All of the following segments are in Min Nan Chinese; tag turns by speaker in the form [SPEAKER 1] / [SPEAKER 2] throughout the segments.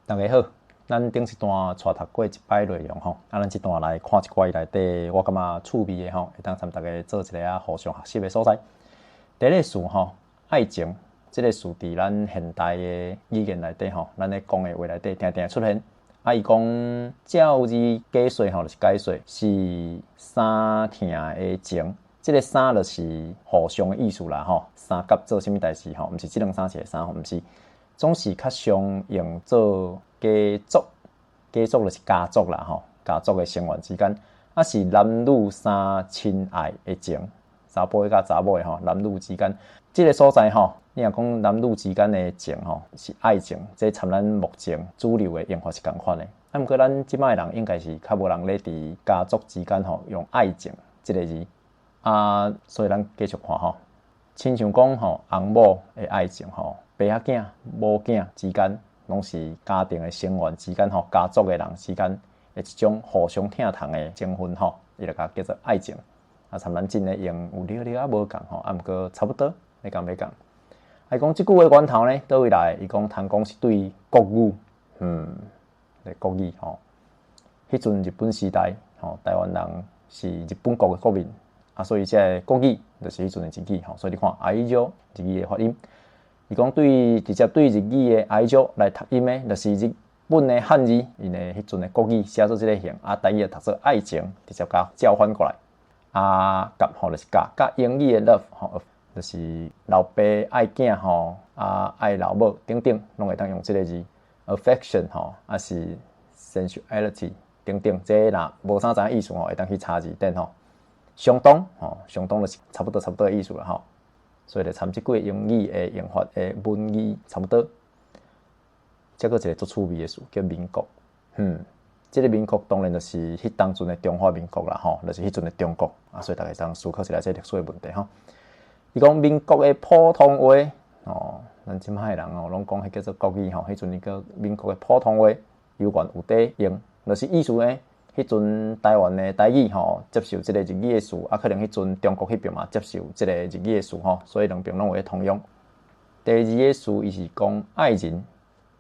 [SPEAKER 1] 大家好，咱頂一段帶讀過一擺內容吼，啊，咱這段來看一寡伊內底，我感覺趣味的吼，會當參大家做一个啊互相學習的所在。第一个詞吼，愛情，這个詞佇咱現代的語言內底吼，咱咧講的話內底定定出現。啊，伊講照字解說吼，就是解說是相疼的情，這个相就是互相的意思啦吼，相佮做啥物代誌吼，毋是這兩三一個相吼，毋是。總是較常用做家族，家族就是家族啦吼，家族的成員之間，啊是男女相親愛的情，查埔佮查某的吼，男女之間，這个所在吼，你若講男女之間的情吼，是愛情，這參咱目前主流的用法是仝款的。啊，毋過咱這擺的人應該是較無人咧佇家族之間吼用愛情這个字，啊，所以咱繼續看吼，親像講吼，翁某的愛情吼。爸仔囝、某囝之間，攏是家庭的成員之間吼，家族的人之間的一種互相疼痛的情分吼，伊就共叫做愛情。啊，參咱真的用有略略仔無仝吼，啊，毋過差不多，欲仝欲仝。啊，伊講這句話源頭呢，佗位來？伊講通講是對國語，國語吼。彼陣日本時代吼，台灣人是日本國的國民，啊，所以這个國語就是彼陣的日語吼。所以你看，愛情日語的發音。伊講對直接對日語的愛情來讀音的，就是日本的漢字，𪜶的彼陣的國語寫做這个形，啊，台語就讀做愛情，直接共照翻過來。啊，佮吼就是佮佮英語的 love 吼，就是老爸愛囝吼，啊愛老母等等，攏會當用這个字。affection 吼，抑是 sensuality 等等，這若無啥知影意思吼，會當去查字典吼。相當吼，相當就是差不多差不多的意思啦吼。所以就參這幾个英語的用法的文意差不多。這閣一个足趣味的詞叫民國，這个民國當然就是彼當陣的中華民國啦吼，就是彼陣的中國啊，所以大家通思考一下這歷史的問題吼。伊講民國的普通話，哦，咱這擺的人哦，攏講彼叫做國語吼，彼陣伊叫民國的普通話，猶原有佇用，就是意思呢，彼陣台灣的台語吼，接受這个日語的詞，啊，可能彼陣中國彼邊嘛接受這个日語的詞吼，所以兩邊攏有咧通用。第二個詞，伊是講愛人，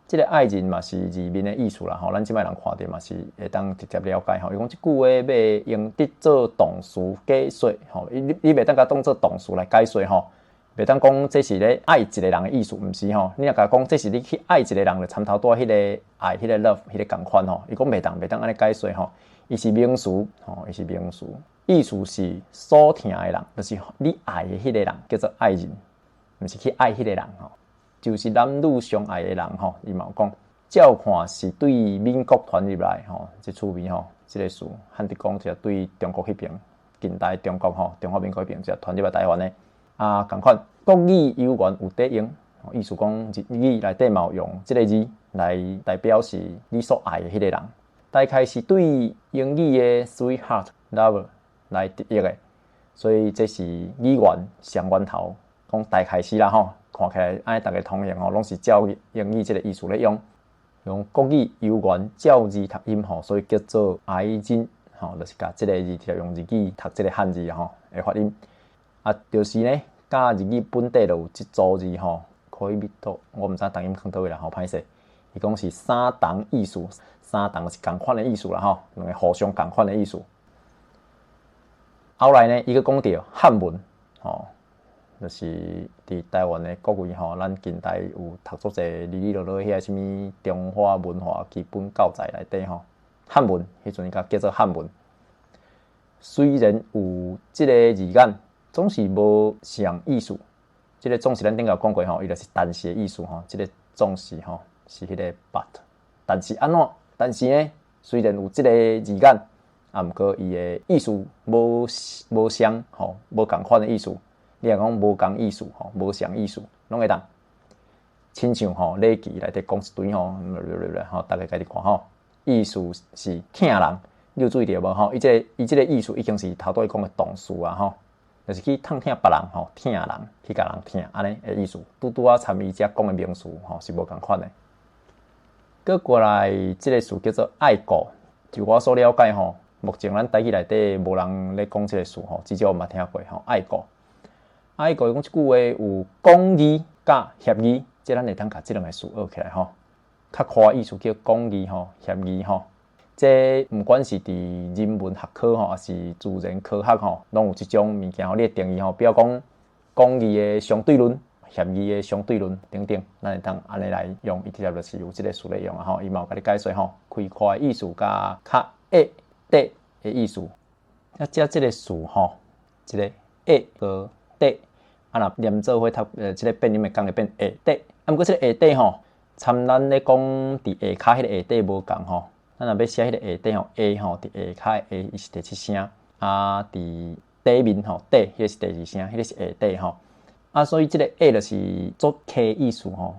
[SPEAKER 1] 這个愛人嘛是字面的意思啦吼，咱這擺人看著嘛是會當直接了解吼。伊講這句話欲用得做動詞解說吼，你袂當共當做動詞來解說吼，袂當講這是咧愛一個人的意思，毋是吼。你若共講這是你去愛一個人，就參頭拄仔彼个愛、彼个 love、彼个仝款吼。伊講袂當按呢解說吼，伊是名詞吼，伊是名詞，意思是所疼的人，就是你愛的彼个人叫做愛人，毋是去愛彼个人吼，就是男女相愛的人吼。伊嘛有講，照看是對閩國傳入來吼，這趣味吼，這个詞漢德講就對中國彼邊，近代中國吼，中華民國彼邊就傳入來台灣的。啊，仝款國語猶原有佇用，意思講日語內底嘛有用這个字來代表是你所愛的彼个人，大概是對英語的 sweetheart lover 來直譯的，所以這是語源上源頭，講大概是啦吼，看起來按呢逐家通用吼，攏是照英語這个意思咧用，用國語猶原照字讀音吼，所以叫做愛人吼，就是共這个字直接用日語讀這个漢字吼的發音。啊，就是呢，佮日語本底就有這組字吼，可以佗，我毋知重音囥佗位啦吼，歹勢。伊講是相同意思，相同是仝款的意思啦吼，兩个互相仝款的意思。後來呢，伊閣講著漢文吼，就是佇台灣的國語吼，咱近代有讀足濟哩哩囉囉遐啥物中華文化基本教材內底吼，漢文彼陣伊共叫做漢文。雖然有這个字眼，總是無相意思。這个總是咱頂下講過吼，伊就是但是的意思吼。這个總是吼是彼个 but，但是按怎？但是呢，雖然有這个字眼，啊，毋過伊的意思無相吼，無仝款的意思。你若講無仝意思吼，無相意思，攏會當。親像吼禮記內底講一堆吼，吼，大家家己看吼，意思是疼人，你有注意著無吼？伊這个意思已經是頭拄仔講的動詞啊吼。就是去疼疼別人吼，疼人去共人疼，按呢的意思，拄拄仔參伊遮講的名詞吼是無仝款的。閣過來，這个詞叫做愛顧，就我所了解吼，目前咱台語內底無人咧講這个詞吼，至少我毋捌聽過吼。愛顧，愛顧伊講這句話有講義佮協議，這咱會當共這兩个詞學起來吼。較寬的意思叫廣義吼、狹義吼。這毋管是佇人文學科吼，抑是自然科學吼，攏有這種物件予你定義吼。比如講廣義的相對論、狹義的相對論等等，咱會當按呢來用，伊直接就是有這个詞咧用啊吼。伊嘛有共你解說吼，開闊的意思佮較狹窄的意思。啊，遮這个詞吼，這个狹佮窄，啊若連做伙讀，這个變音會仝會變下底。啊，毋過這个下底吼，參咱咧講佇下跤彼个下底無仝吼。咱若欲寫彼个下底吼，下吼佇下跤的下，伊是第七聲，啊，佇底面吼底，彼个是第二聲，彼个是下底吼。啊，所以這个下就是做溪意思吼。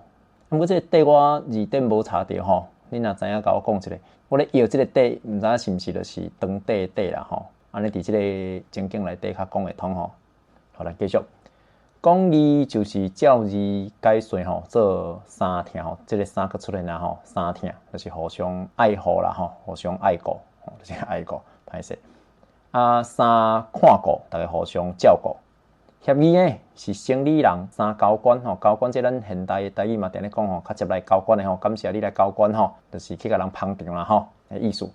[SPEAKER 1] 毋過這个底我字典無查著吼，你若知影共我講一下。我咧搖這个底，毋知影是毋是就是長短的短啦吼。按呢佇這个情景內底較講會通吼。好，來繼續。廣義就是照字解說吼，做三疼吼，這个三閣出現啊吼，三疼就是互相愛護啦吼，互相愛顧，就是愛顧，歹勢。啊，三看顧，逐家互相照顧。狹義呢是生理人三交關吼，交關這咱現代的台語嘛，定咧講吼，較接來交關的吼，感謝你來交關吼，就是去共人捧場啦吼的意思。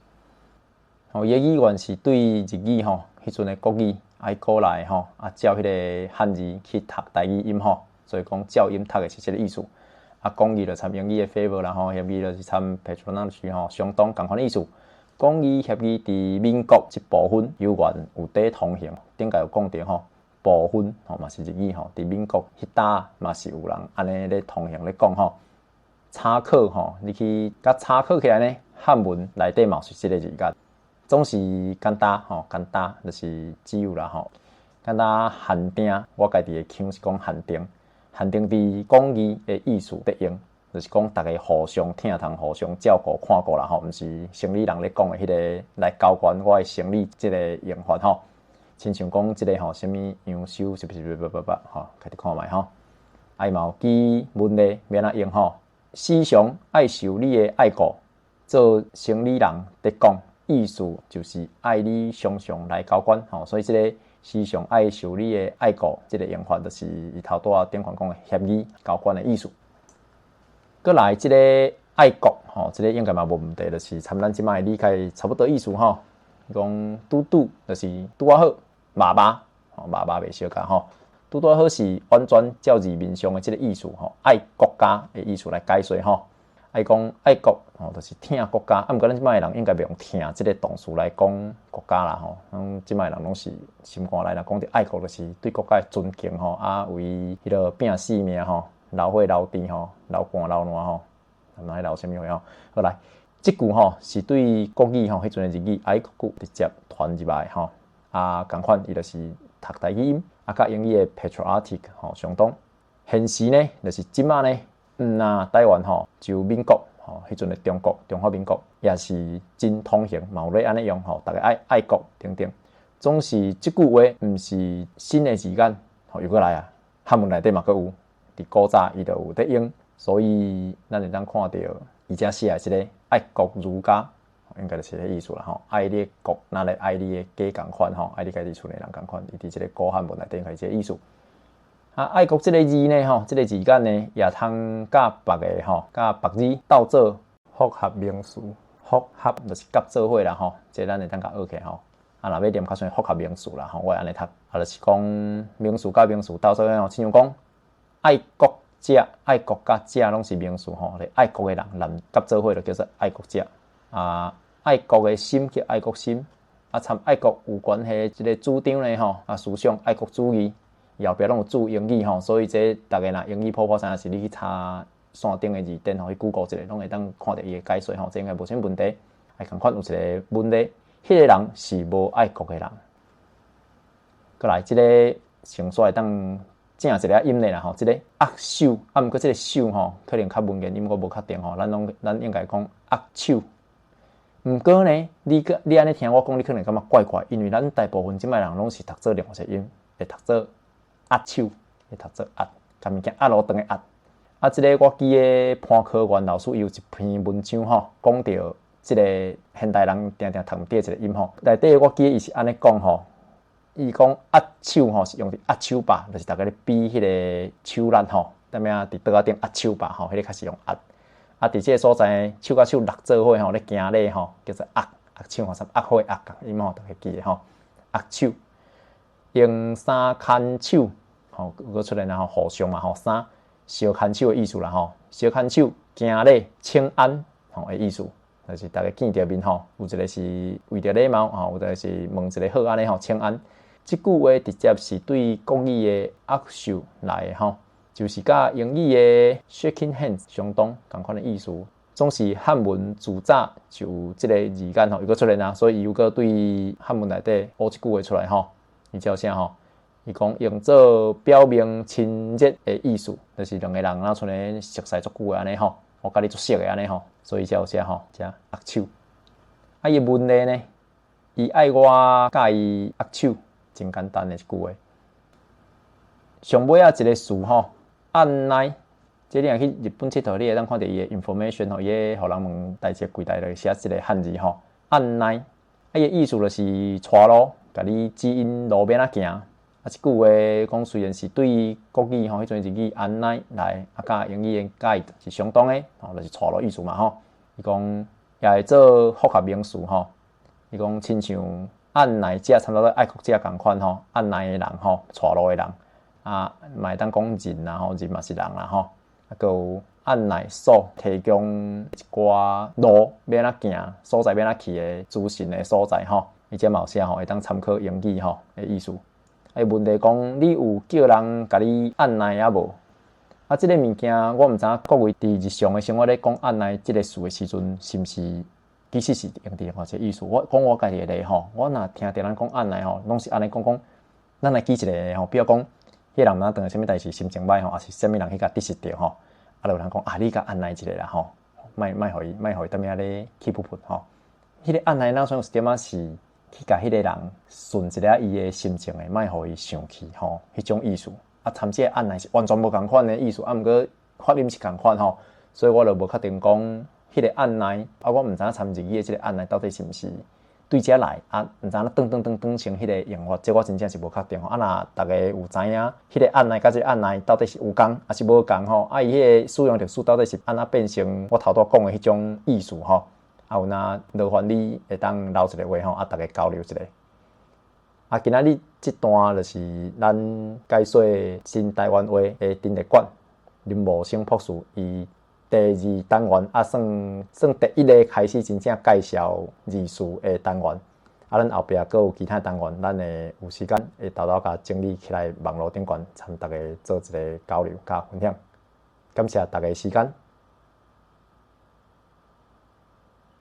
[SPEAKER 1] 吼，伊的語源是對日語吼，彼陣的國語愛過來吼，啊照彼个漢字去讀台語音吼，所以講照音讀的是這个意思。啊，廣義就參英語的 favour 啦吼，狹義就是參 patronage 吼，相當仝款的意思。廣義狹義佇閩國這部分猶原有佇通行，頂下有講著吼，部分吼嘛是日語吼，佇閩國彼搭嘛是有人按呢咧通行咧講吼。查考吼，你去共查考起來呢，漢文內底嘛是這个字眼。總是簡單吼，簡單就是只有啦吼。簡單限定，我家己的腔是講限定，限定佇廣義的意思佇用，就是講逐家互相疼痛、互相照顧、看顧啦吼，毋是生理人咧講的彼个來交關我的生理這个用法吼。親像講這个吼，啥物楊修是不是不不不吼，家己看覓吼。啊，伊嘛有記文例欲按怎用吼，時常愛受你的愛顧，做生理人佇講。意思就是愛你常常來交關吼，所以這个時常愛受你的愛顧，這个用法就是伊頭拄仔頂懸講的狹義交關的意思。閣來這个愛國吼，這个應該嘛無問題，就是參咱這擺理解差不多意思吼。講拄拄就是拄仔好，肉肉吼，肉肉袂相共吼，拄拄仔好是完全照字面上的這个意思吼，愛國家的意思來解說吼。愛講愛國吼，就是疼國家。啊，毋過咱這擺的人應該袂用疼這个動詞來講國家啦吼。咱這擺的人攏是心肝內若講著愛國，就是對國家的尊敬吼，啊，為彼个拼性命吼，流血流甜吼，流汗流汗吼，毋知流啥物血吼。好來，這句吼是對國語吼，彼陣的日語愛國句直接傳入來吼。啊，仝款伊就是讀台語音，啊，佮英語的 patriotic 吼相當。現時呢，就是這擺呢。毋若台灣吼，就閩國吼，彼陣的中國中華民國也是真通行，嘛有咧按呢用吼，逐家愛愛國等等。總是這句話毋是新的字眼，吼又閣來啊，漢文內底嘛閣有，佇古早伊就有佇用，所以咱會當看著伊遮寫的這个愛國如家，應該就是這個意思啦吼，愛你的國，若來愛你的家仝款吼，愛你家己厝內人仝款，伊佇這个古漢文內底應該是這个意思。啊，愛國這个字呢，吼，這个字眼呢，也通佮別个吼，佮別字鬥做複合名詞，複合就是夾做伙啦吼，這咱會當共學起吼。啊，若欲念較順複合名詞啦吼，我會按呢讀，啊，就是講名詞佮名詞鬥做伙吼，親像講愛國者、愛國佮者攏是名詞吼，愛國的人人夾做伙就叫做愛國者。啊，愛國的心叫愛國心，啊，參愛國有關係這个主張呢吼，啊，思想愛國主義。後壁攏有注英語吼，所以這逐家若英語普普啥是你去查線頂的字典吼，去 Google 一下，攏會當看著伊的解說吼，這應該無啥物問題。啊，仝款有一个問題，彼个人是無愛國的人。閣來，這个先煞會當正一个音咧啦吼，這个握手，啊，毋過這个手吼，可能較文言音我無確定吼，咱攏咱應該講握手。毋過呢，你你按呢聽我講，你可能感覺怪怪，因為咱大部分這擺人攏是讀做另外一个音，會讀做握手，會讀做握，共物件壓落腸的壓。啊，這个我記得潘科元老師伊有一篇文章吼，講著這个現代人定定讀毋著一个音吼。內底我記得伊是按呢講吼，伊講握手吼是用佇握手把，就是逐家咧比彼个手力吼，踮遐佇桌仔頂握手把吼，彼个較是用握。啊，佇這个所在手佮手搦做伙吼，咧行禮吼，叫做握握手吼，啥握伙握仝音吼，逐家記得吼，握手。用衫牽手吼，閣出現啦吼，互相嘛吼，衫相牽手的意思啦吼，相牽手行禮請安吼的意思，就是逐家見著面吼，有一个是為著禮貌吼，有一个是問一个好按呢吼，請安。這句話直接是對國語的握手來的吼，就是佮英語的 shaking hands 相當仝款的意思。總是漢文自早就有這個字眼吼，又閣出現啊，所以伊又閣對漢文內底學這句話出來吼。伊叫啥吼？伊講用做表明親熱的意思，就是兩個人若賰咧熟似足久的按呢吼，我佮你足熟的按呢吼，所以才有寫吼，遮握手。啊，伊問題呢？伊愛我佮伊握手，真簡單的一句話。上尾仔一個詞吼，案內。這你若去日本𨑨迌，你會當看著伊的 information 吼，伊咧予人問代誌櫃台內寫這個漢字吼，案內，啊伊的意思就是帶路，共你指引路欲按怎行。啊，這句話講雖然是對國語吼，彼陣日語案內來，啊，佮英語的 guide 是相當的，吼，就是帶路意思嘛吼。伊講也會做複合名詞吼，伊講親像案內者，差不多愛國者仝款吼，案內的人吼，帶路的人，啊，嘛會當講人啦吼，人嘛是人啦吼。啊，閣有案內所提供一寡路欲按怎行，所在欲按怎去的資訊的所在吼，伊這嘛有寫吼，會當參考英語吼的意思。啊，問題講你有叫人共你按捺抑無？啊，這个物件我毋知影各位佇日常的生活咧講按捺這个詞的時陣，是毋是其實是用佇另外一個意思？我講我家己的例吼，我若聽著人講按捺吼，攏是按呢講講，咱來舉一個吼，比如講，彼個人毋知當啥物代誌，心情䆀吼，抑是啥物人去共得失著吼，啊，就有人講啊，你共按捺一下啦吼，莫莫予伊，莫予伊踮遐咧氣噗噗吼。彼個按捺若像有一點仔是去共彼個人順一下伊的心情的，莫予伊生氣吼，彼種意思。啊，參這個按捺是完全無仝款的意思，啊，毋過發音是仝款吼，所以我就無確定講彼個按捺，啊，我毋知影參日語的這個按捺到底是毋是對遮來，啊，毋知影轉轉轉轉成彼個用法，這我真正是無確定吼。啊，若逐家有知影，彼個按捺佮這個按捺到底是有仝，抑是無仝吼？啊，伊彼個使用歷史到底是按怎變成我頭拄講的彼種意思吼？啊，有哪勞煩你會當留一個話吼，啊，逐家交流一下。啊，今仔日這段就是咱解說新台灣話的陳列館林茂生博士，伊第二單元啊，算算第一個開始真正介紹字詞的單元。啊，咱後壁閣有其他單元，咱會有時間會沓沓共整理起來，網路頂懸，參逐家做一個交流佮分享。感謝逐家時間。